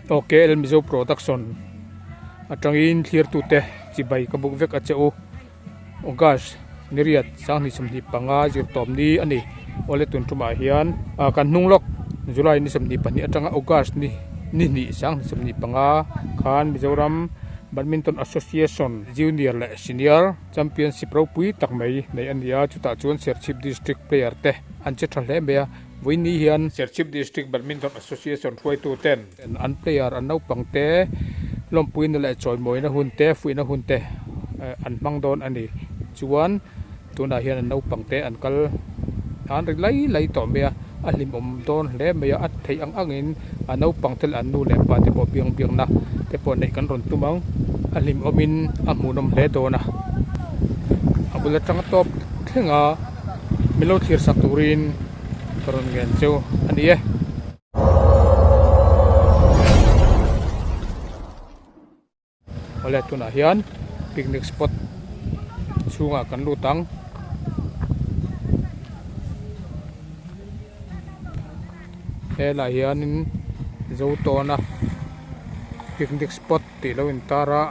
Aw KL Mizo Production atangin thlirtute chibai ka buk vek a che u. August ni riat sanghnih 25 zirtawp ni a ni. Awle tun tumah hian ah kan hnung lawk July ni 22 atanga August ni ni hnih sanghnih 25 khan Mizoram Badminton Association Junior leh Senior Championship ropui tak mai neih a ni a, chutah chuan Serchhip District player te an che tha hle mai a, vawiin hian Serchhip District Badminton Association hruaitu ten an player an naupang te lawmpuina leh chawimawina hun te fuihna hun te an hmang dawn a ni chuan tunah hian an naupang te an kal an ri lai lai tawh mai a a hlimawm dawn hle mai a a theih ang angin a naupang te leh an nu leh pa te pawh biang biakna te pawh neih kan rawn tum ang a hlimawmin a hmuhnawm hle dawn a a bul atanga tawp thleng a min lo thlir sak turin ka rawn ngen cheu a ni e. Awle tunah hian picnic spot chhungah kan lut ang. Helaiah hianin zo tawna picnic spot tih lo intar a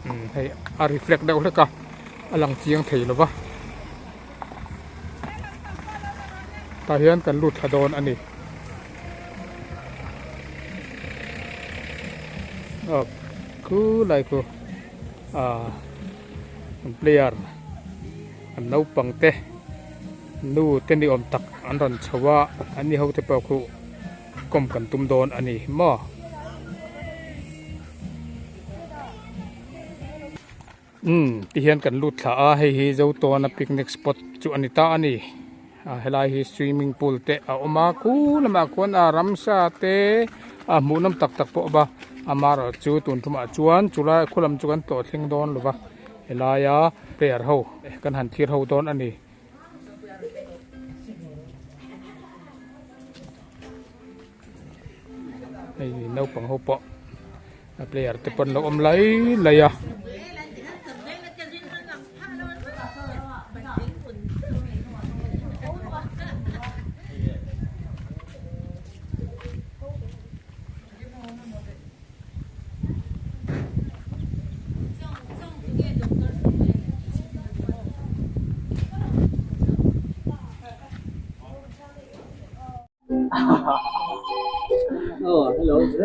umm hei a reflect deuh hlek a a lang chiang thei lo va. Tah hian kan lut thla dawn a ni. Aw khulai khu ah an player an naupang te nu te ni awm tak an rawn chho a an ni ho te pawh khu kawm kan tum dawn a ni maw. Umm ti hian kan lut thla a hei hi Zotawna picnic spot chu a ni ta a ni a helai hi swimming pool te a awm a khu lamah khuan a ramsa te a hmuh nawm tak tak pawh a awm a amaherawh chu tun tumah chuan chulai khu lam chu kan tlawh thleng dawn lo va helaia player ho kan han thlir ho dawn a ni. Hei naupang ho pawh a player te pawn lo awm lai lai a.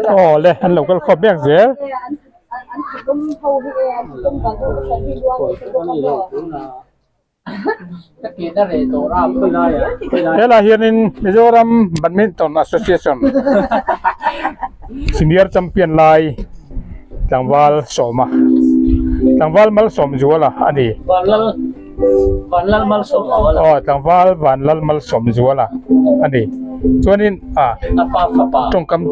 Aw le an lo kal khawp mek zel. Helai hianin Mizoram Badminton Association Senior Champion lai tlangval sawma tlangval Malsawmzuala a ni. Aw tlangval Vanlal Malsawmzuala a ni. Chuanin ah tawngkam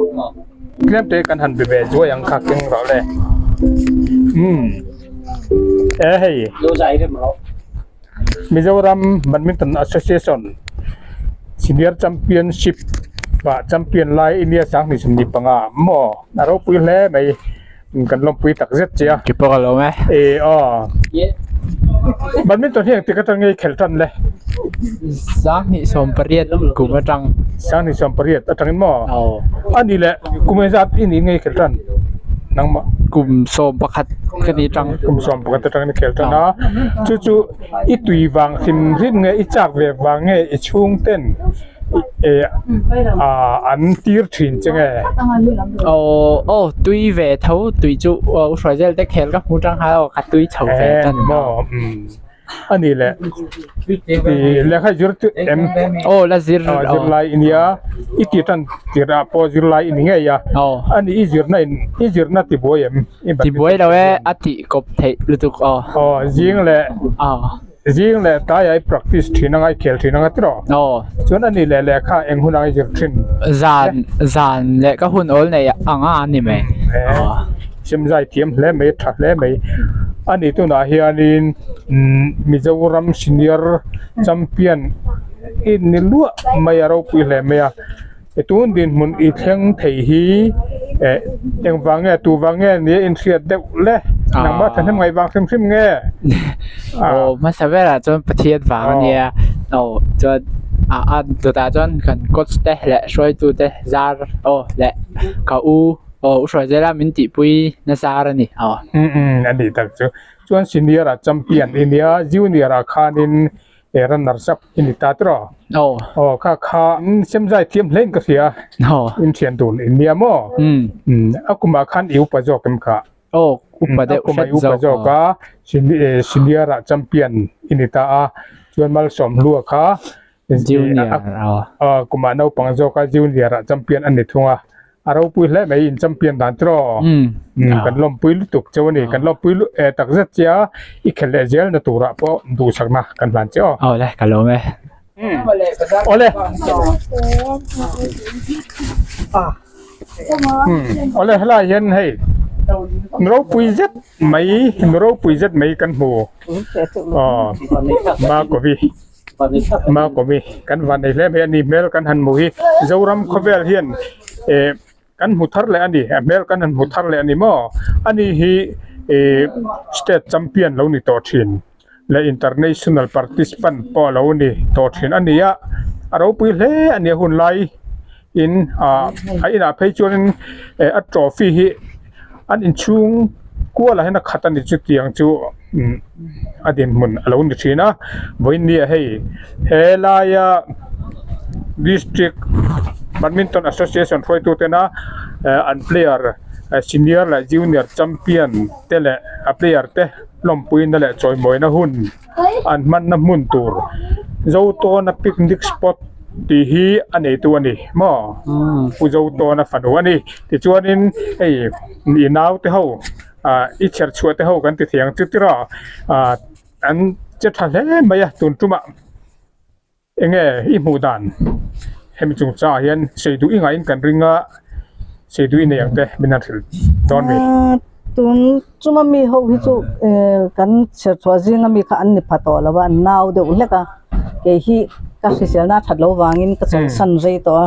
tlem te kan han be ve zuai ang kha keng rawh le. Umm e hei Mizoram Badminton Association Senior Championship ah champion lai India 2025 maw a ropui hle mai. Kan lawmpui tak zet che a. Ki pawh ka lawm e. E aw. Badminton hi engtik atang nge i khelh tan le? 28 kum atang. 28 atangin maw? Aw. A nih leh kum engzat i nih nge i khelh tan? Nangmah. Kum 11 ka nih atang. Kum 11 atangin i khelh tan a. Chu chu i tui vang hrim hrim nge i chak ve vang nge i chhung ten an tir thin che nge? Aw aw tui ve tho tui chu u hruai zel te khel ka hmu tang kha aw ka tui chho ve tan maw a ni le lehkha zir chu em aw la zir zir lai i nia i ti tan tir ah pawh zir lai i ni ngei a a ni i zirna in i zirna ti buai em ti buai lo e a tih kawp theih lutuk aw aw zing leh aw Zing leh tlai ai practice thin anga i khel thin anga tiraw? Aw. Chuan a ni leh lehkha eng hun anga i zir thin? Zan zan leh ka hun awl nei anga a ni mai. Aw. Simzai thiam hle mai tha hle mai. A ni tunah hianin Mizoram senior champion i ni luah mai a ropui hle mai a. I tun dinhmun i thleng thei hi eh engvang nge tu vang nge nia inhriat deuh le nangmah thahnem ngaih vang hrim hrim nge aw hmasa berah chuan Pathian vang a nia aw chuan A dawtah chuan kan coach te leh hruaitu te zar aw leh ka u aw u hruai zela min tihpui na zar a ni aw. Umm a nih tak chu. Chuan senior ah champion i nia junior ah khanin runners up i ni ta tiraw? Aw. Aw kha kha semzai thiam hle in ka hria. Aw. In thian dun i nia maw? Umm. A kumah khan i upa zawk em kha? Aw upa deuh hret zawk zawk a senior ah champion i ni ta a chuan Malsawmhlua kha junior aw kumah naupang zawk a junior ah champion a ni thung a a ropui hle mai in champion dan chu aw kan lawmpui lutuk cheu a ni kan lawmpui tak zet che a i khelh leh zel na turah pawh duhsakna kan hlan che aw. Aw le ka lawm e. Awle. Awle helai hian hei ropui zet mai ropui zet mai kan hmu aw Makovi Makovi kan van nei hle mai a ni hmel kan han hmu hi Zoram khawvel hian eh kan hmu thar leh a ni a hmel kan han hmu thar leh a ni maw ani hi ih state champion lo ni tawh thin. leh international participant pawh a lo ni tawh thin a ni a a ropui hle a ni a hun lai in ah a inah phei chuan eh a trophy hi an inchhung kual ah hian a khat a ni chutiang chu umm a dinhmun a lo ni thin a vawiin ni ah hei helaia district badminton association hruaitu tena eh an player senior leh junior champion te leh a player te. Lawmpuina leh chawimawina hun an hmanna hmun tur Zotawna picnic spot tih hi a neitu a ni maw Pu Zotawna fanu a ni tichuanin hei i naute ho ah i chher chhuah te ho kan ti thei ang chu tiraw ah an che tha hle mai a tun tumah. Enge i hmuh dan hemi chungchangah hian sei duh i ngaihin kan ring a, sei duh i nei ang te min han hrilh dawn mi? Tun chunga mi ho hi chu kan chherchhuah zinga mi kha an ni pha tawh lo a, an nau deuh hlek a, kei hi ka hriselna a that loh vangin ka chawlhsan rei tawh a,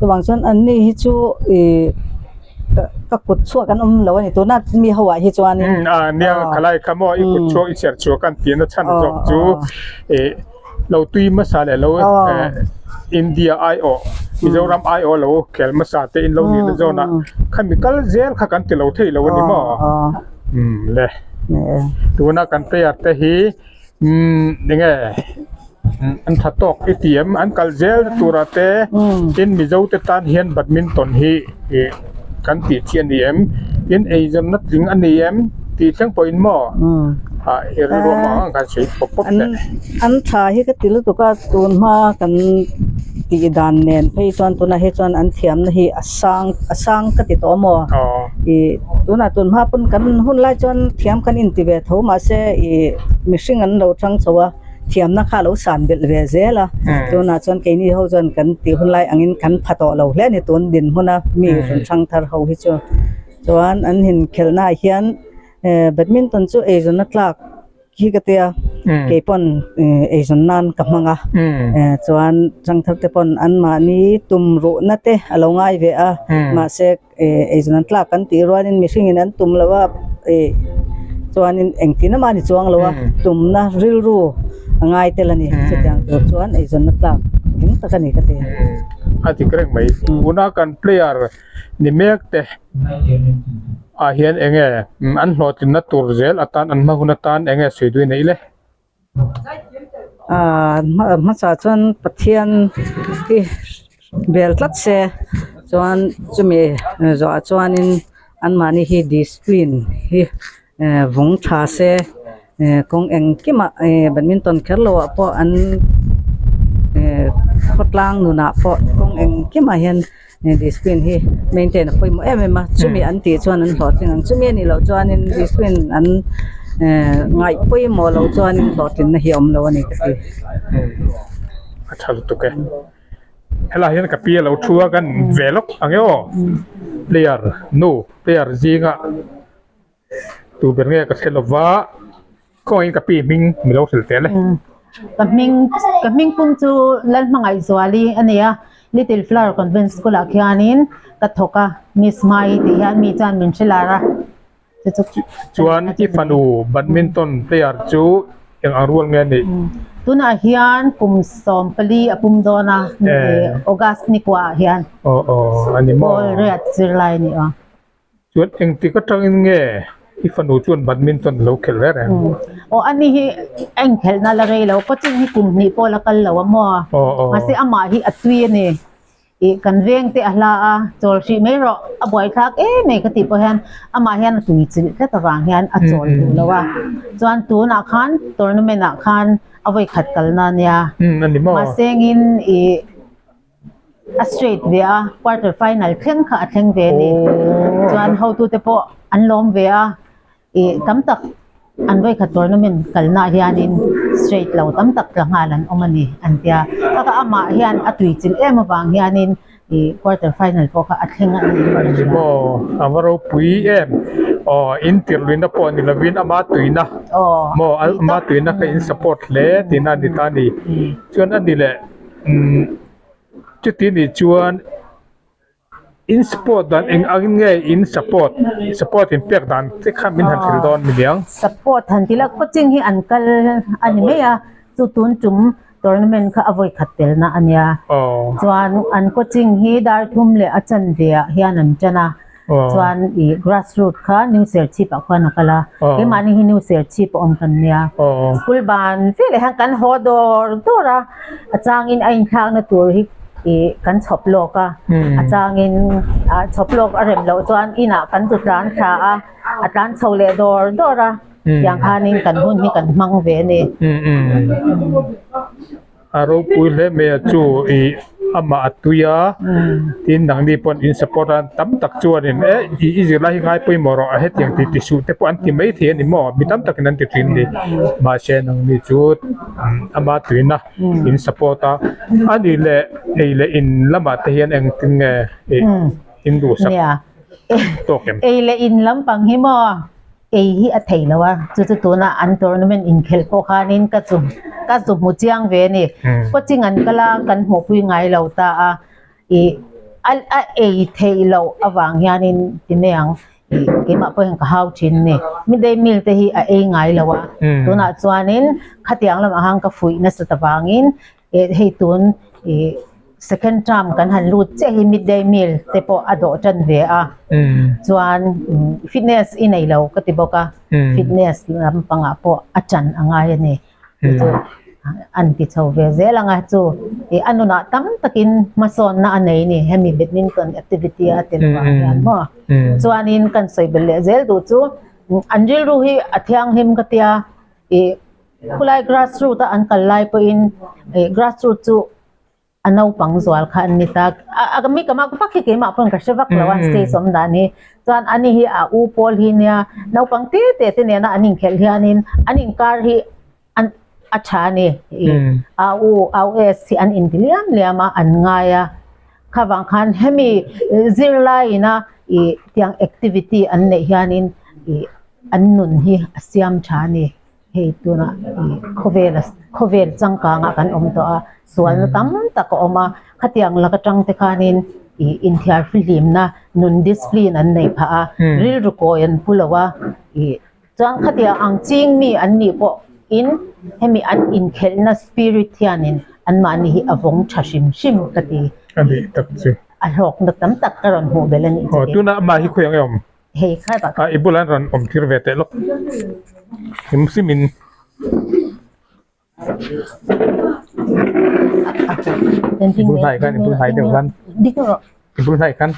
chuvang chuan anni hi chu ih ka kut chhuak an awm lo a ni tuna mi ho ah hi chuanin. A nia khalai kha maw i kut chhuak i chherchhuah kan tihna chhan zawk chu ih. Lo tui hmasa leh lo India aiawh Mizoram aiawh lo khel hmasa te in lo nihna zawn ah khami kal zel kha kan ti lo thei lo a ni maw? Umm le tuna kan player te hi umm enge an tha tawk i ti em an kal zel na tur ah te tin Mizo te tan hian badminton hi ih kan tih chi a ni em tin eizawnna tling a ni em tih thleng pawhin maw ah i rilru ang ang khan sawi pawp pawp teh. An tha hi ka ti lutuk a tun hma kan tih dan nen phei chuan tunah hi chuan an thiamna hi a sang a sang ka ti tawh maw ih tunah tun hma pawn kan hun lai chuan thiam kan inti ve tho mahse ih mihring an lo chang chho a. Thiamna kha a lo san belh ve zel a, tunah chuan keini ho chuan kan tih hun lai angin kan pha tawh lo hle a ni tun dinhmuna mi rawn hrang thar ho hi chu. Chuan an inkhelhnaah hian badminton chu eizawnna tlak hi ka tia kei pawn eizawn nan ka hmang a, chuan hrang thar te pawn anmahni tum ruhna te a lo ngai ve a, mahse eizawn an tlak kan tih rualin mihringin an tum lo a ih chuanin engtin emaw a ni chuang lo a tumna rilru a ngai tel a ni chutiang tur chuan eizawnna tlak eng tak a ni ka ti. A dik reng mai tuna kan player ni mek te ah hian eng nge an hlawhtlinna tur zel atan an hma hun atan eng nge sawi duai neih le. Aaa hmasa chuan Pathian hi bel tlat se chuan chumi zawhah chuanin anmahni hi discipline hi vawng tha se kawng engkimah badminton kher loh ah pawh an khawtlang nunah pawh kawng engkimah hian discipline hi maintain a pawimawh em em a chumi an tih chuan an hlawhtling ang chumi anih loh chuanin discipline an ngaih pawimawh loh chuanin hlawhtlinna hi a awm lo a ni ka ti. A tha lutuk e. Helai hian ka pi a lo thu a kan ve lawk ang e aw. Player nu player zinga tu ber nge ka hre lova kawngin ka pi hming mi lo hrilh tel e. Ka hming ka hming pum chu Lalhmangaihzuali a ni a, Little Flower Convent School ah khianin ka thawk a, Miss Mai tih hian mi chuan min hre lar a, chu chu Chuan i fanu badminton player chu. eng ang rual nge a nih? Tunah hian kum 14 a pum dawn a, August ni kuahah hian. Aw aw a ni maw? Pawl riat zirlai a ni aw. Chuan engtik atangin nge i fanu chuan badminton a lo khelh reng reng? Aw ani hi a inkhelhna la rei lo, coaching hi kum hnih pawh la kal lo a maw? Aw aw. Mahse amah hi a tui a ni. Ih kan veng te a hla a, chawl hrih mai rawh, a buaithlak em mai ka tih pawh hian amah hian a tui chilh tlat avang hian a chawl duh lo a. Chuan tunah khan tournament ah khan a vawi khat kalna a nia. Mahse engin ih a straight ve a, quarter final thleng kha a thleng ve a ni. Chuan hotute pawh an lawm ve a. Ih tam tak an vawikhat tournament kalna ah hianin straight lo tam tak tla nghal an awm a ni an tia taka amah hian a tui chilh em avang hianin ih quarter final pawh kha a thleng a ni A ni maw a va ropui em aw in tirhluihna pawh ni lovin ama tuina maw ama tuina kha in support hle tihna a ni ta a ni chuan a ni leh umm chuti nih chuan. In support dan eng angin nge in support support in pek dan te kha min han hrilh dawn mi niang. Support han ti la coaching hi an kal a ni mai a chu tun tum tournament kha a vawi khat telna a nia chuan an coaching hi dar thum leh a chanve ah hian an tan a chuan ih grass root kha new serchhip ah khuan a kal a keimahni hi new serchhip a awm kan nia school ban veleh hian kan haw dawr dawr a. A changin a inthlakna tur hi ih kan chhawp lawk a, a changin ah chhawp lawk a rem loh chuan inah kan chu tlan thla a, a tlan chho leh dawr dawr a, tiang khanin kan hun hi kan hmang ve a ni. A ropui hle mai a chu ih amah a tui a, tin nangni pawh in support a tam tak chuanin eh i zirlai hi ngai pawimawh rawh a hetiang tih ti suh te pawh an ti maithei a ni maw mi tam takin an ti thin a ni mahse nangni chu. Ama tuina in support a, a nih leh ei leh in lamah te hian engtin nge in duhsak tawk em? Ei leh in lampang hi maw ei hi a thei lo a, chu chu tuna an tournament inkhelh pawh khanin ka chu ka zu hmu chiang ve a ni. Coaching an kal a, kan hmuhpui ngai lo ta a, ih a a ei theih loh avang hianin ti mai ang ih keimah pawh hian ka hau thin a ni midday meal te hi a ei ngai lo a tunah chuanin khatiang lamah khan ka fuih nasat avangin eh hei tun ih second term kan han lut chiah hi midday meal te pawh a dawh tan ve a chuan fitness i nei lo ka ti bawk a fitness lampangah pawh a tan a ngai a ni. Chu an ti chho ve zel ang a, chu ih a nunah tam takin hmasawnna a nei ni hemi badminton activity a tel vang hian maw. Chuanin kan sawi belh leh zel duh chu an rilru hi a thianghlim ka tia ih khulai grass root a an kal lai pawhin ih grass root chu a naupang zual kha an ni ta a mi ka mak vak hi keimah pawn ka hre vak lo a stage awm dan hi chuan ani hi a u pawl hi nia naupang te te te nena an inkhelh hianin an inkar hi an a tha a ni a u a u s hi an inti liam liam a an ngai a khavang khan hemi zirlai ina ih tiang activity an neih hianin ih an nun hi a siam tha a ni. Hei tunah ih khawvel khawvel changkangah kan awm tawh a, sualna tam tak a awm a, khatiang lak atang te khanin ih inthiar fihlimna nun discipline an nei phah a, rilru kawi an pu lo a, ih chuan khatiang ang ching mi an nih pawh in hemi an inkhelhna spirit hianin anmahni hi a vawng tha hrim hrim ka ti. A nih tak chu. A hlawkna tam tak ka rawn hmuh belh a nih chu. Aw tunah amah hi khawi ang e awm? Hei kha tak. A i bulah an rawn awm tir ve teh lawk. Him hrim in. I bul hnai khan i bul hnai deuh khan. I bul hnai khan.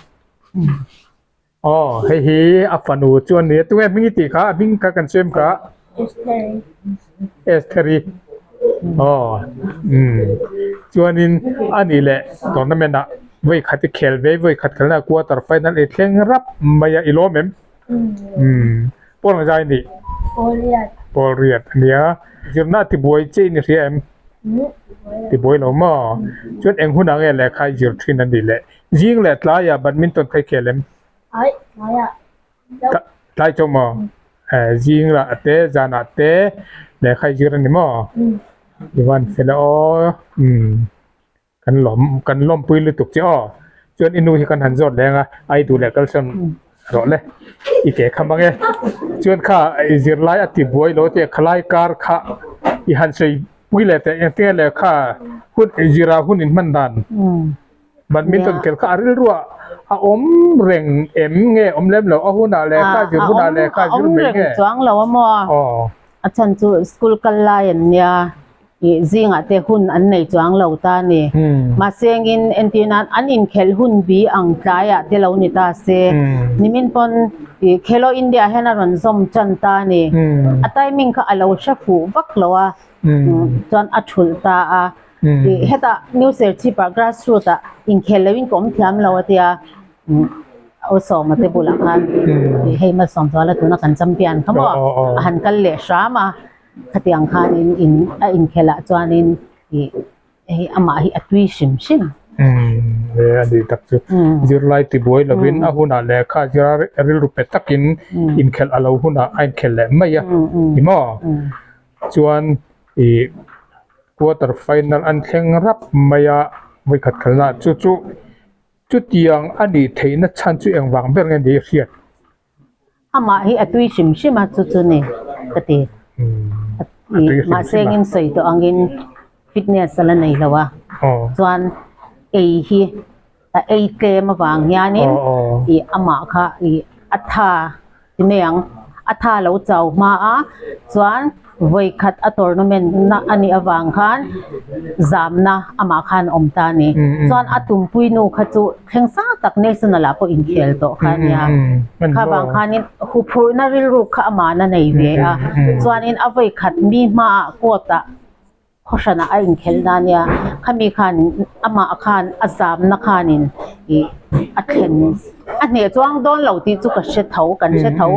Aw hei hi a fanu chu a ni a tunge hming i tih kha a hming kha kan sawi em kha. Estheri. Aw umm chuanin a nih leh tournament ah vawi khat i khel ve vawi khat khelna quarter final i thleng rap mai a i lawm em umm pawl ang zai nih pawl riat a nia zirna tibuai che in i hria em tibuai lo maw chuan eng hunah nge lehkha i zir thin a nih leh zing leh tlaiah badminton kha i khel em. Tlai chauh maw? Zing lah te zanah te lehkha i zir a ni maw? I van fel a aw kan lawm kan lawmpui lutuk che aw. Chuan i nu hi kan han zawt leng a, ai duh leh kalsawn rawh le i ke kha mang e. Chuan kha i zirlai a ti buai lo te khalai kar kha. I han sawi pui leh teh engtinge lehkha hun zira hun in hman dan badminton khelh kha a rilruah a awm reng em nge awm lem lo a hunah lehkha zir hunah lehkha zir mai nge. A awm reng chuang lo a maw? A chhan chu school kal lai an nia ih zingah te hun an nei chuang lo ta a ni. Mahse engin entir nan an inkhelh hun bi ang tlaiah te lo ni ta se nimin pawn ih Khelo India hian a rawn zawm tan ta a ni. A timing kha a lo hre fuh vak lo a chuan a thulh ta a. Ih hetah New Serchhip-ah grassroot-ah inkhelh loin ka awm thiam lo a tia. Aw Sawma te bulah khan hei Malsawmzuala tuna kan champion kha maw a han kal leh hram a, khatiang khanin in a inkhelh ah chuanin ih hei amah hi a tui hrim hrim. Umm e a ni tak chu zirlai tibuai lovin a hunah lehkha zira rilru pe takin inkhelh a lo hunah a inkhelh leh mai a ni maw? Chuan ih quarter final an thleng rap mai a vawikhat khalna chu chu. Chutiang a nih theihna chhan chu engvang ber nge ni i hriat? Amah hi a tui hrim hrim a, chu chu ni ka ti. Mahse engin sawi tawh angin fitness a la nei lo a, chuan ei hi a ei tlem avang hianin ih amah kha ih a tha ti mai ang, a tha lo chau hma a, chuan vawi khat a tournament na a nih avang khan zamna amah khan a awm ta a ni. Chuan a tumpui nu kha chu thleng sang tak national ah pawh inkhel tawh kha a nia. Kha vang khanin huphurhna rilru kha amahna nei ve a, chuanin a vawi khat mi hmaah court ah Khaw hranah a inkhelh na nia, khami khan amah khan a zamna khanin ih a thlen a hneh chuang dawn lo tih chu ka hre tho kan hre tho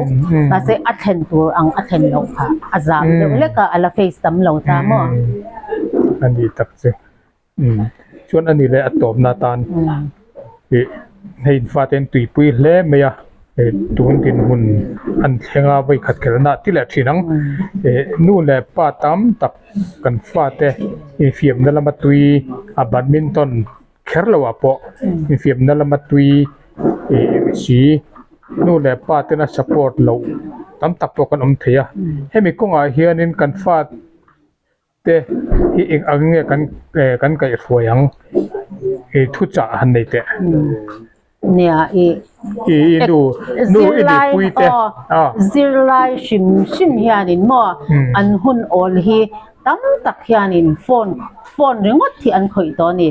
mahse a thlen tur ang a thlen loh kha a zam deuh lek a a la face tam lo ta maw. A ni tak chu chuan a ni leh a tawpna atan ih hei fate an tuipui hle mai a. Tun dinhmun an thleng a vawikhat khelhna ti leh thin ang nu leh pa tam tak kan fate infiamna lama tui a badminton kher lo ah pawh infiamna lama tui ih si nu leh pa tena support loh tam tak pawh kan awm thei a hemi kawngah hianin kan fa te hi eng ang nge kan kan kaihhruai ang ih thuchah han nei teh. Nia ih I nu nu i nihpui te a. Zirlai hrim hrim hianin maw an hun awl hi tam tak hianin phone phone ringawt hi an khawih tawh a ni.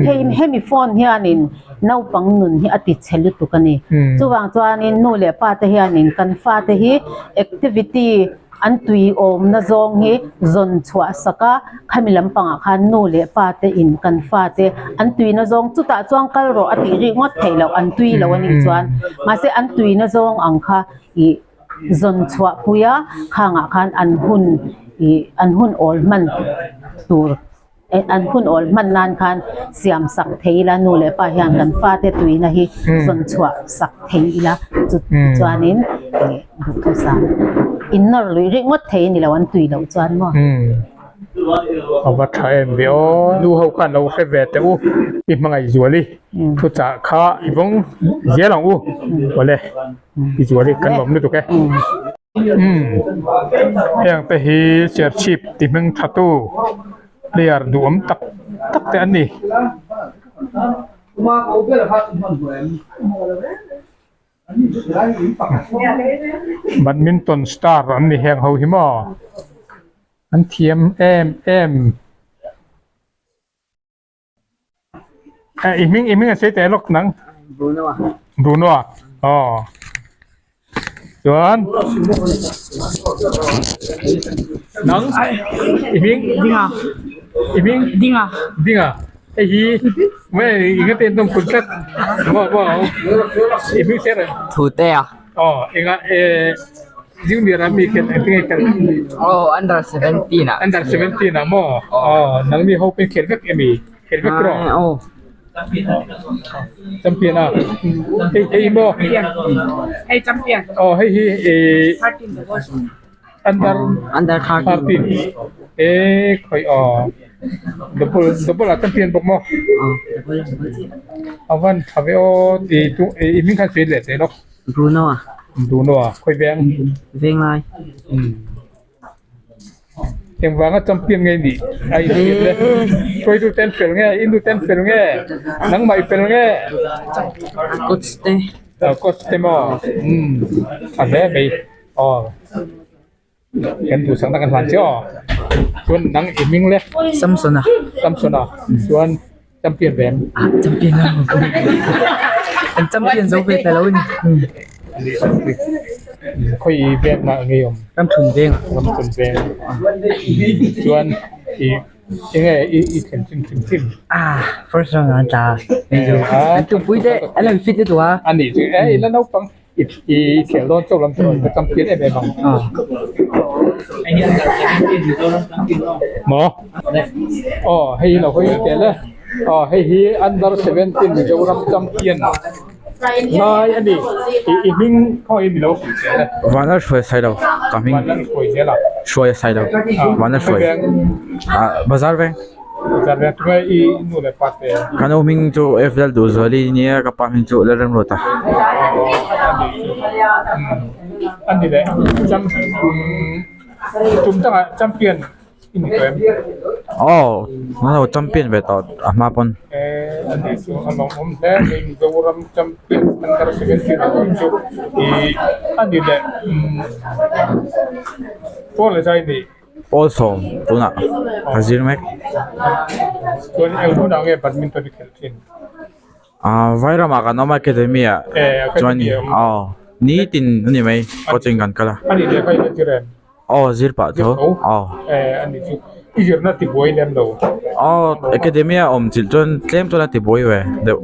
Hei hemi phone hianin naupang nun hi a ti chhe lutuk a ni. Chuvang chuanin nu leh pa te hianin kan fate hi activity An tui awmna zawng hi zawn chhuah sak a, khami lampangah khan nu leh pa te in kan fate an tuina zawng chutah chuan kal rawh a tih rik ngawt theih loh, an tui lo a nih chuan. Mahse an tuina zawng ang kha ih zawn chhuah pui a, khangah khan an hun ih an hun awl hman tur. An hun awl hman nan khan siam sak thei ila nu leh pa hian kan fate tuina hi zawn chhuah sak thei ila chu chuanin ih duhthusam in nawr luih rih ngawt thei a ni lo an tui loh chuan maw. A va tha em ve aw nu ho khan lo hre ve teh u i hmangaih zuali thuchah kha i vawng zel ang u awle i zuali kan lawm lutuk e. Umm heng te hi serchhip ti hming tha tu player duhawm tak tak te an ni. Badminton star an ni heng ho hi maw an thiam em em. I hming i hming a sawi teh lawk nang Bruno a Bruno a aw chuan nang i hming Dinga i hming Dinga Dinga hei hi mai i nga ten tum kun tlat maw maw i hming ser Thute a aw enga eh junior a mi khelh engtin nge khelh aw under 17 ah under 17 ah maw aw nangni ho pawh in khelh vek emi khelh vek rawh aw champion a hei hei maw hei champion aw hei hi eh under under 13 eh khawi aw double double ah champion bawk maw a van tha ve aw ti tu i hming khan sawi leh teh lawk Bruno a Bruno a khawi veng venglai umm. Engvanga champion nge nih a inhriat le? Hruaitu ten fel nge? Innu ten fel nge? Nangmah i fel nge? Coach te. Coach te maw? Umm a hle mai aw. Kan duhsakna kan hlan che aw. Chuan nang i hming le? Samsona. Samsona. Chuan champion ve em? Ah champion lo. Kan champion zo ve ta lo ni. Khawi veng ah ngei awm? Ramthun veng ah. Ramthun veng. Chuan i enge i thlen chin hrim hrim? Ah first round ah an tla a. An tumpui te an lo fit lutuk a. A nih chu e i la naupang i khel dawn chauh lam chu ka champion em em ang. Maw? Aw hei hi lo hawi tel e. Aw hei hi under 17 Mizoram champion. Lai a ni. I hming khaw in milo hrilh zel e. Vanlal hruai a sailo ka hming. Vanlal hruai zel a. Hruai a sailo. Vanlal hruai. Ah bazar veng. Bazar veng tunge i nu leh pa te. Ka nu hming chu F Lalduhzuali nia ka pa hming chu Lalremruata. A ni chu. A ni leh cham tum dangah champion. Aw an lo champion ve tawh a hma pawn. Pawl sawm tunah ka zir mek. Ah Vairamah kan awm a academy ah chuan aw nitin a ni mai coaching kan kal a. Aw zir pah tho aw. Aw academy a awm chilh chuan tlem chuan a ti buai ve deuh.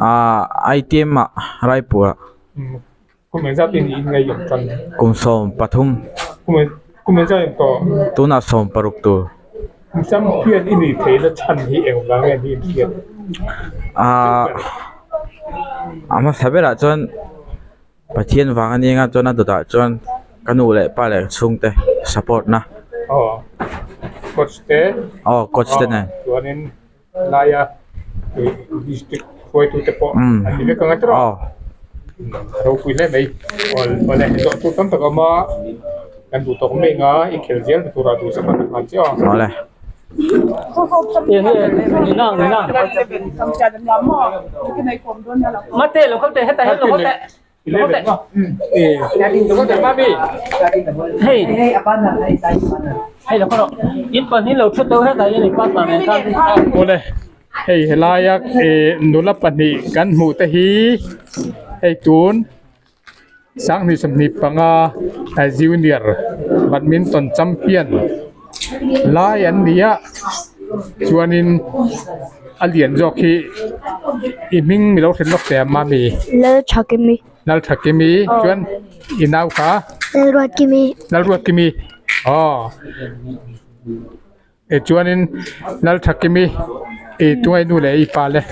Ah ITM ah Raipur ah. Kum 13. Tunah 16 tur. Ah a hmasa berah chuan Pathian vang a nia chuan a dawtah chuan ka nu leh pa leh chhungte support na. Aw coach te nen. Laia district hruaitute pawh an ni vek ang a tiraw? Ropui hle mai. Awle zawh tur tam tak a awm a, kan duh tawk mai anga i khel zel na turah duhsak a kan nghal chiah a. Awle. Awle hei helaia nula pahnih kan hmuh te hi hei tun 2025 junior badminton champion lai an ni a chuanin a lian zawk hi i hming milo hrilh lawk teh a mami. Lalthakimi. Lalthakimi chuan i nau kha. Lalruatkimi. Lalruatkimi aw e chuanin Lalthakimi i tungai nu leh i pa le.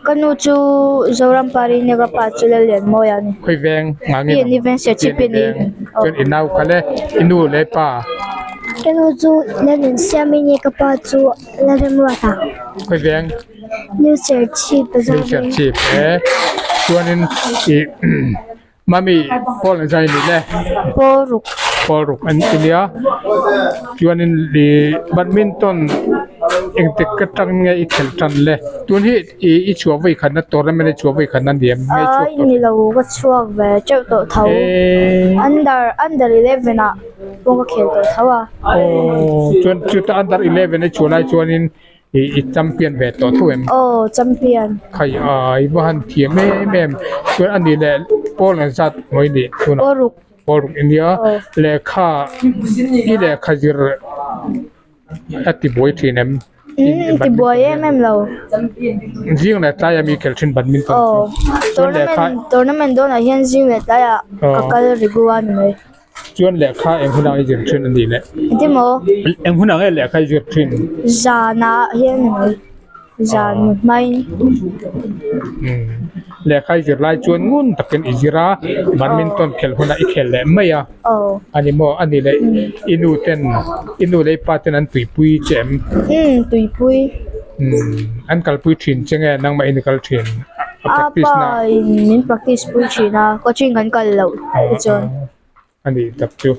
Ka nu chu Zoram Pari nia ka pa chu Lallianmawia a ni. Khawi veng nga nge PNE veng Serchhip PNE. Chuan i nau kha le i nu leh pa. Ka nu chu Lalnunsiami nia ka pa chu Lalremruata. Khawi veng. New Serchhip New Serchhip e chuanin ih mami pawl an zai ni le pawl ruk pawl ruk an ti nia chuanin ih badminton engtik ka tang nge i khelh tan le tun hi ih i chhuah vawi khatna tournament i chhuah vawi khatna a ni em nge i chhuak tawh ni lo ka chhuak ve teuh tawh tho under under 11 ah pawh ka khel tawh tho a aw chuan chuta under 11 i chhuah lai chuanin. I champion ve tawh tho em? Aw champion. Khai a i va han thiam em em. Chuan a nih leh pawl ang zat mawi nih tunah. Pawl ruk. Pawl ruk ania. Lehkha i lehkha zir a ti buai thin em? Umm ti buai em em lo. Zing leh tlai ami khel thin badminton chu. Aw tournament tournament dawnah hian zing leh tlaiah ka kal regu a ni mai. Chuan lehkha eng hunah i zir thin a nih le? Engti maw? Eng hunah nge lehkha i zir thin? Zanah hian a ni. Zan mu hmain. Lehkha i zir lai chuan ngun takin i zir a, badminton khelh hunah i khel leh mai a. A ni maw? A nih leh i nu ten, i nu leh i pa ten an tuipui che em? Umm, tuipui. Umm, an kalpui thin che nge nangmah in i kal thin? A practice na. A pa in min practice pui thin a coaching kan kal loh te chuan. A nih tak chu.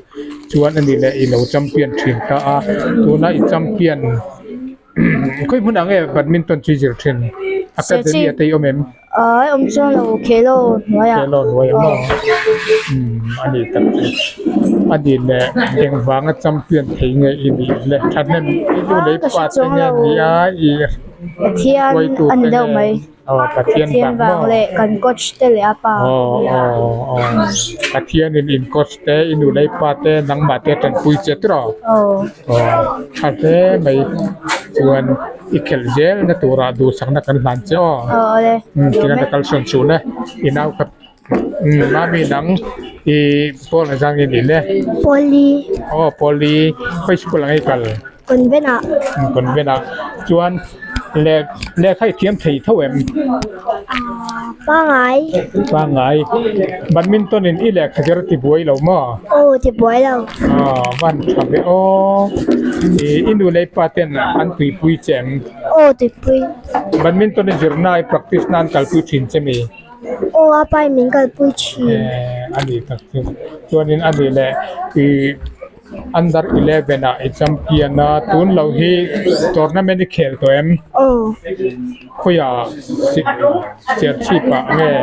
Chuan a nih leh i lo champion thin ta a, tuna i champion khawi hmunah nge badminton chu i zir thin? Academy ah te i awm em? Ai awm chuan lo Khelo hnuaiah. Khelo hnuaiah maw? Umm a nih tak chu. A nih leh engvanga champion thei nge i nih le? Thahnem i nu leh i pa te nge ni a i Pathian a ni deuh mai. Aw Pathian Pathian vang vang maw? leh kan coach te leh a pa. Aw aw aw Pathian in in coach te i nu leh i pa te nangmah te tanpui che tur aw. Aw. Aw tha hle mai chuan i khelh zel na turah duhsakna kan hlan che aw. Aw awle. Umm tinga ka kal sawn chhun e i nau ka umm mami nang i pawl ang zang i nih le. Pawli. Aw pawli khawi school ang i kal? Convent ah. Convent ah chuan leh lehkha i thiam thei tho em? Ah pangai. Pangai. Badminton in i lehkha zir ti buai lo maw? Aw ti buai lo. Ah van tha ve aw. I i nu leh i pa ten an tuipui che em? Aw tuipui. Badminton i zirna i practice nan kalpui thin che mi? Aw a pa in min kalpui thin. Eh a ni tak chu. Chuanin a nih leh i Under 11 ah i champion a, tun lo hi tournament i khel tawh em? Aw. Khawiah Serchhip ah nge?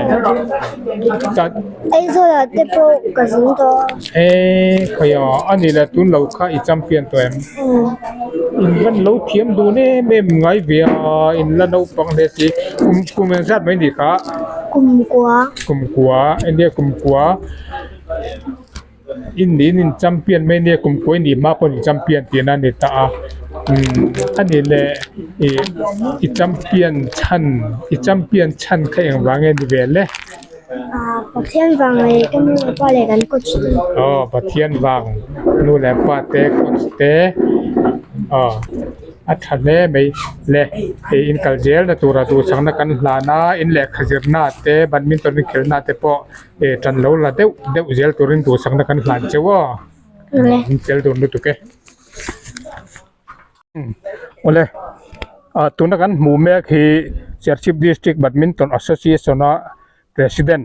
Aizawl ah te pawh ka zin tawh a. Eh khawiah a nih leh tun lo kha i champion tawh em? Aw. In van lo thiam dun em em ngai ve a, in la naupang hle si. Kum kum engzat mai ni kha? Kum kua. Kum kua, enge kum kua? In niin in champion mai nia kum kuai ni hma pawh in champion tih na ni ta a umm a ni leh ih i champion chhan i champion chhan kha engvang nge ni vel e. Ah Pathian vang leh ka nu leh pa leh kan coach te. Aw Pathian vang nu leh pa te coach te aw. A tha hle mai le hei in kal zel na tura duhsakna kan hlan a in lehkha zirna te badminton in khelhna te pawh eh tan lo la deuh deuh zel turin duhsakna kan hlan cheu aw in fel dun lutuk e awle ah tuna kan hmuh mek hi Serchhip District Badminton Association a President.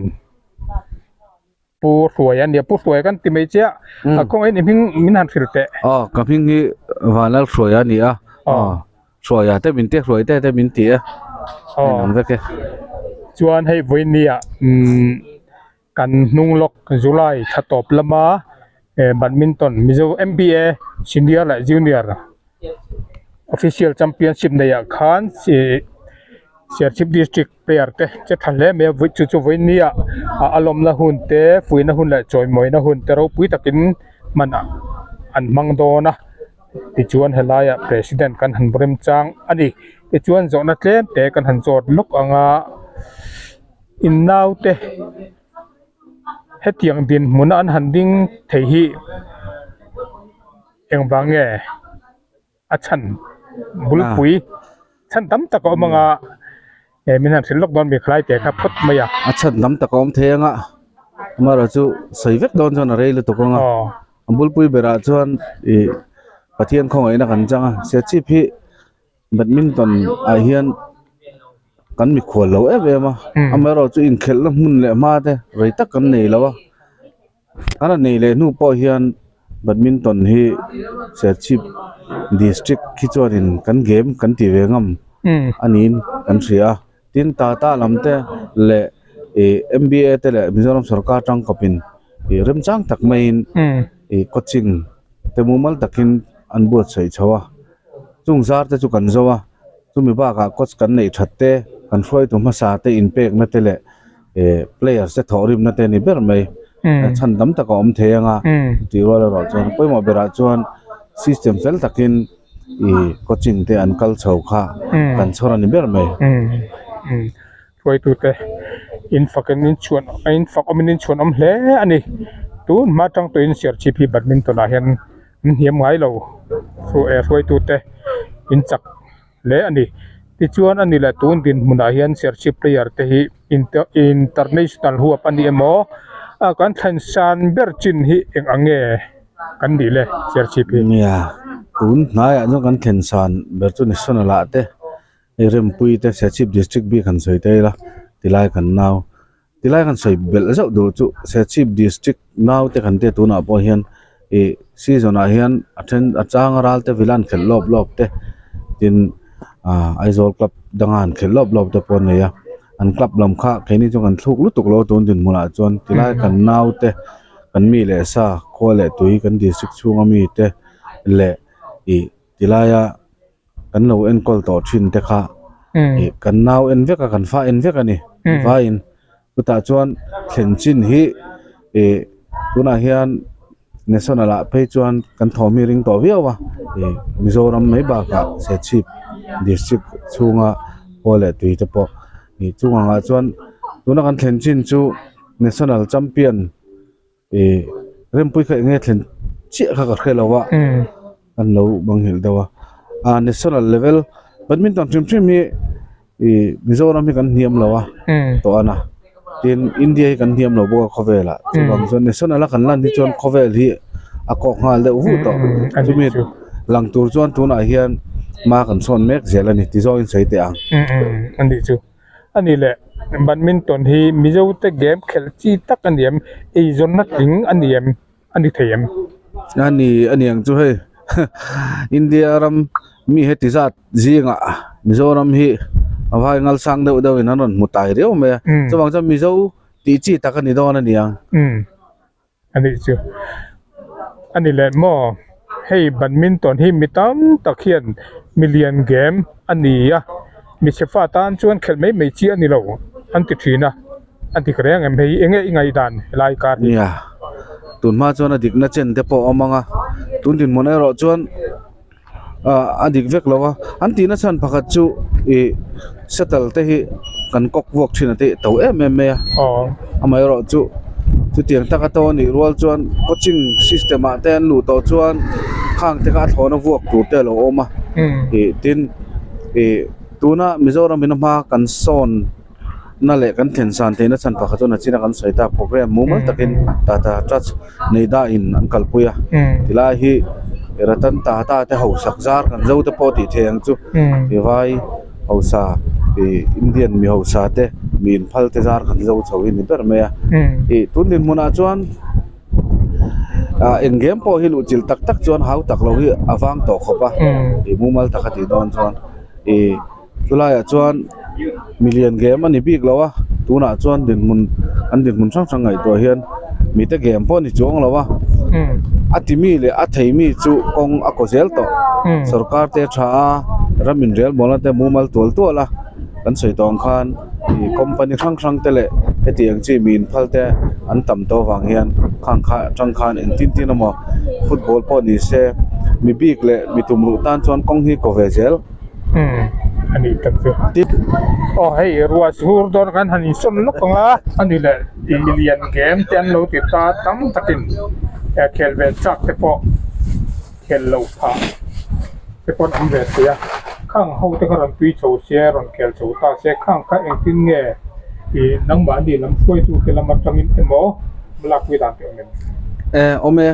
Pu Hruaia ania, Pu Hruaia kan ti mai chiah. A kawng in i hming min han hrilh teh. Aw, ka hming hi Vanlal Hruaia a ni a. Aw, Hruaia te min ti a, Hruaia te te min ti a. Aw. Inang vek e. Chuan hei vawinia umm kan hnung lawk July thla tawp lama Badminton Mizo MBA Senior leh Junior Official Championship neihah khan ih Serchhip District Player te che tha hle mai a vawi chu chu vawinia a lawmna hun te fuihna hun leh chawimawina hun te ropui takin hman ah an hmang dawn a tichuan helaiah president kan han remchang a ni tichuan zawhna tlem te kan han zawt lawk ang a in naute hetiang dinhmun a an han ding thei hi engvang nge. A chhan bulpui chhan tam tak a awm ang a eh min han hrilh lawk dawn mi khalai teh kha phawt mai a. A chhan tam tak a awm thei ang a amaherawh chu sawi vek dawn chuan a rei lutuk ang a a bulpui berah chuan ih Pathian khawngaihna kan chang a Serchhip hi badminton ah hian kan mikhual lo em em a amaherawh chu inkhelhna hmun leh hma te rei tak kan nei lo a. Kan rawn nei leh hnu pawh hian badminton hi Serchhip district hi chuanin kan game kan ti ve ngam a niin kan hria a tin Tata lam te leh ih M B A te leh Mizoram sawrkar tangkawpin ih remchang tak maiin ih coaching te mumal takin an buatsaih chho a chung zar te chu kan zo a chumi bakah coach kan neih that te kan hruaitu hmasa te inpekna te leh. eh players te thawhrimna te a ni ber mai chhan tam tak a awm thei ang a tih rual erawh chuan pawimawh berah chuan system fel takin ih coaching te an kal chho kha kan chhawr a ni ber mai. Hruaitu te in fak in in chhuan in fak awm in in chhuan awm hle a ni tun hma tang tawhin Serchhip hi badminton ah hian an hniam ngai lo hruaitu te in chak. hle a ni. Tichuan a ni leh tun dinhmunah hian Serchhip player te hi international huap a ni emaw a kan thlen san ber chin hi eng ang nge kan nih le Serchhip hi? Nia, tun hnaiah chuan kan thlen san ber chu national ah te hei Rempui te Serchhip district bik han sawi ta ila. Tilai kan nau tilai kan sawi belh zauh duh chu Serchhip district nau te kan tia tunah pawh hian ih season ah hian a then a chang a ral te vila an khelh lawp lawp te tin ah Aizawl club danga an khelh lawp lawp te pawh an nei a an club lam kha keini chu kan thluk lutuk lo tun dinhmunah chuan tilai kan nau te kan mi leh sa khua leh tui kan district chhunga mi te leh ih tilaia kan lo enkawl tawh thin te kha ih kan nau en vek a kan fa en vek a ni vaiin chutah chuan thlen chin hi ih tunah hian national ah phei chuan kan thawm hi ring tawh viau a ih Mizoram mai bakah Serchhip district chhunga khua leh tui te pawh ih chung angah chuan tuna kan thlen chin chu national champion. Ih Rempui kha enge thlen chiah kha ka hre lo a an lo bang nghilh deuh a ah national level badminton hrim hrim hi ih Mizoram hi kan hniam lo a tawh a na tin India hi kan hniam lo bawk a khawvel ah chuvang chuan national a kan lan hi chuan khawvel hi a kawk nghal deuh vuh tawh chumi lang tur chuan tunah hian hma kan sawn mek zel a ni ti zawngin sawi teh ang. A ni le, badminton hi Mizote game khelh chi tak a ni em? Eizawnna tling a ni em? A ni thei em? A ni, a ni ang chu hei. India ram mi heti zat zingah Mizoram hi a vai ngal sang deuh deuhin an rawn hmu tai riau mai a. Chuvang chuan Mizo tih chi tak a ni dawn a ni ang. A nih chu. A ni leh maw? Hei badminton hi mi tam tak hian milian game a ni a, michhe fa tan chuan khelh mai mai chi a ni lo an ti thin a, a dik reng em hei? Enge i ngaihdan helai kar hi? Nia, tun hma chuan a dikna chen te pawh a awm ang a, tun dinhmun erawh chuan ah a dik vek lo a, an tihna chhan pakhat chu ih shuttle te hi kan kawk vuak thin a te to em em mai a amaherawh chu chutiang taka to anih rual chuan coaching system ah te an luh tawh chuan khang te kha a thlawna vuak tur te alo awm a ih tin ih tuna Mizoram in a hma kan sawn na leh kan thlen san theihna chhan pakhat chuan a chin a kan sawi ta program mumal takin Tata Trust nei dahin an kalpui a tilai hi Ratan Tata te hausak zar kan zo te pawh tih theih ang chu ti vai hausa ih Indian mi hausa te mi inphal te zar kan zo chho hi ni ber mai a ih tun dinhmunah chuan ah eng game pawh hi luh chilh tak tak chuan hau tak lo hi a vang tawh khawp a ih mumal taka tih dawn chuan ih. Chulaiah chuan milian game a ni bik lo a, tunah chuan dinhmun an dinhmun hrang hrang ngaihtuah hian mite game pawh a ni chuang lo a, a ti mi leh a thei mi chu kawng a kaw zel tawh, sorkar te a tha a, ram inrelmawlna te mumal tual tual a, kan sawi tawh ang khan ih company hrang hrang te leh hetiang chi mi inphal te an tam tawh avang hian khang kha atang khan engtin tin emaw football pawh ni se mi bik leh mi tumruh tan chuan kawng hi kaw ve zel. Umm a nih tak chu. Aw hei ruah sur dawn khan han insawn lawk ang a, a ni leh i milian game te an lo ti ta tam takin khel ve chak te pawh khel loh phah te pawh an awm ve thei a, khang ho te kha rawn tui chho se rawn khel chho ta se khang kha engtin nge i nangmahni lam hruaitu te lam atangin emaw lakpui dan te awm em? E awm e,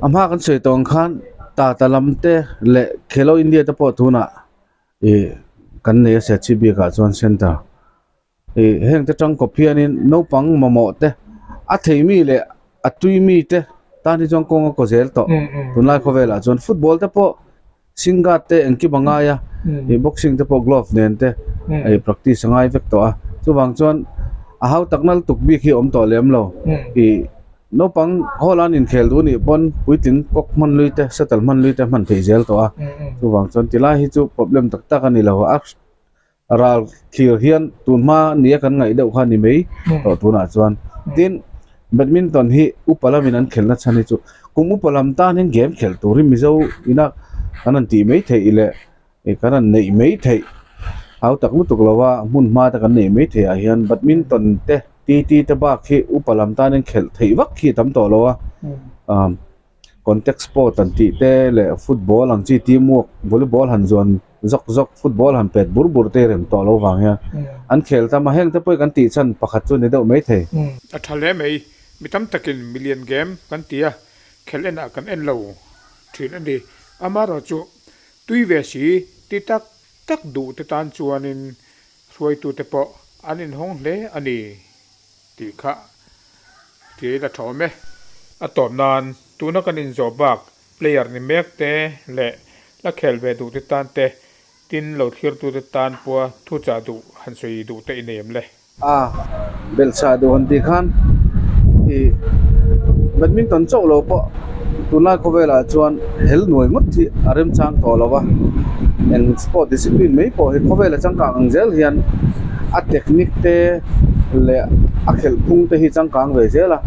a hma kan sawi tawh ang khan. Tata lam te leh Khelo India te pawh tunah ih kan nei a Serchhip bikah chuan center ih heng te tangkawp hianin naupang mamawh te a thei mi leh a tui mi te tan hi chuan kawng a kaw zel tawh tunlai khawvelah chuan football te pawh shin guard te engkim a ngai a ih boxing te pawh glove nen te ih practice a ngai vek tawh a chuvang chuan a hau tak nal tuk bik hi a awm tawh lem lo ih. Naupang hall an inkhel duh anih pawn puitling kawk hman lui te shuttle hman lui te hman theih zel tawh a chuvang chuan tilai hi chu problem tak tak a ni lo a ral thlir hian tun hma nia kan ngaih deuh kha a ni mai tawh tunah chuan tin badminton hi upa lamin an khelhna chhan hi chu kum upa lam tan hian game khelh tur hi mizo ina kan han tih mai theih leh ih kan han neih mai theih hau tak lutuk lo a hmun hma te kan neih mai theih ah hian badminton te T T te bak hi upa lam tan in khelh theih vak hi a tam tawh lo a ah contact sport an tih te leh football ang chi team work volleyball han zuan zawk zawk football han pet bur bur te rem tawh lo vang hian an khel tam a heng te pawh hi kan tih chhan pakhat chu a ni deuh mai thei. A tha hle mai, mi tam takin million game kan ti a, khelh enah kan en lo thin a ni. Amaherawhchu tui ve si ti tak tak duh te tan chuanin. Hruaitute pawh an inhawng hle a ni tih kha tia ila tha awm e. A tawp nan tuna kan inzawh bak player ni mek te leh la khel ve duh te tan te tin lo thlirtute tan pawha thuchah duh han sawi duh te i nei em le? A belhchhah duh han tih khan ih badminton chauh lo pawh tunlai khawvelah chuan hel nuai ngawt hi a remchang tawh lo va, eng sport discipline mai pawh hi khawvela changkang ang zel hian a technique te leh a khelh phung te hi changkang ve zel a,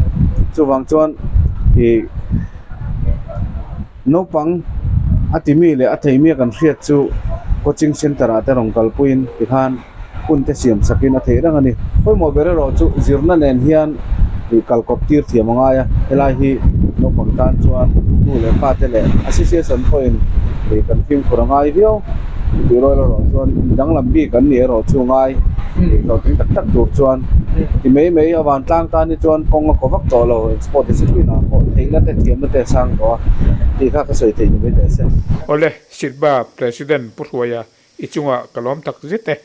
chuvang chuan ih naupang a timi leh a theimi a kan hriat chu coaching center ah te rawn kalpuiin tikhan. hun te siam sakin a theih reng a ni. Pawimawh ber erawh chu zirna nen hian ih kal kawp tir thiam a ngai a, helai hi naupang tan chuan nu leh pa te leh association pawhin ih kan fimkhur a ngai viau. Tih rual erawh chuan danglam bik an nih erawh chu ngai ih hlawhtling tak tak tur chuan ti mai mai a vantlang tan hi chuan kawng a kaw vak tawh lo, sport discipline ah pawh theihna te thiamna te a sang tawh a tih kha ka sawi theih ni mai teh se. Awle, Sitba President Pu Hruaia i chungah ka lawm tak zet e.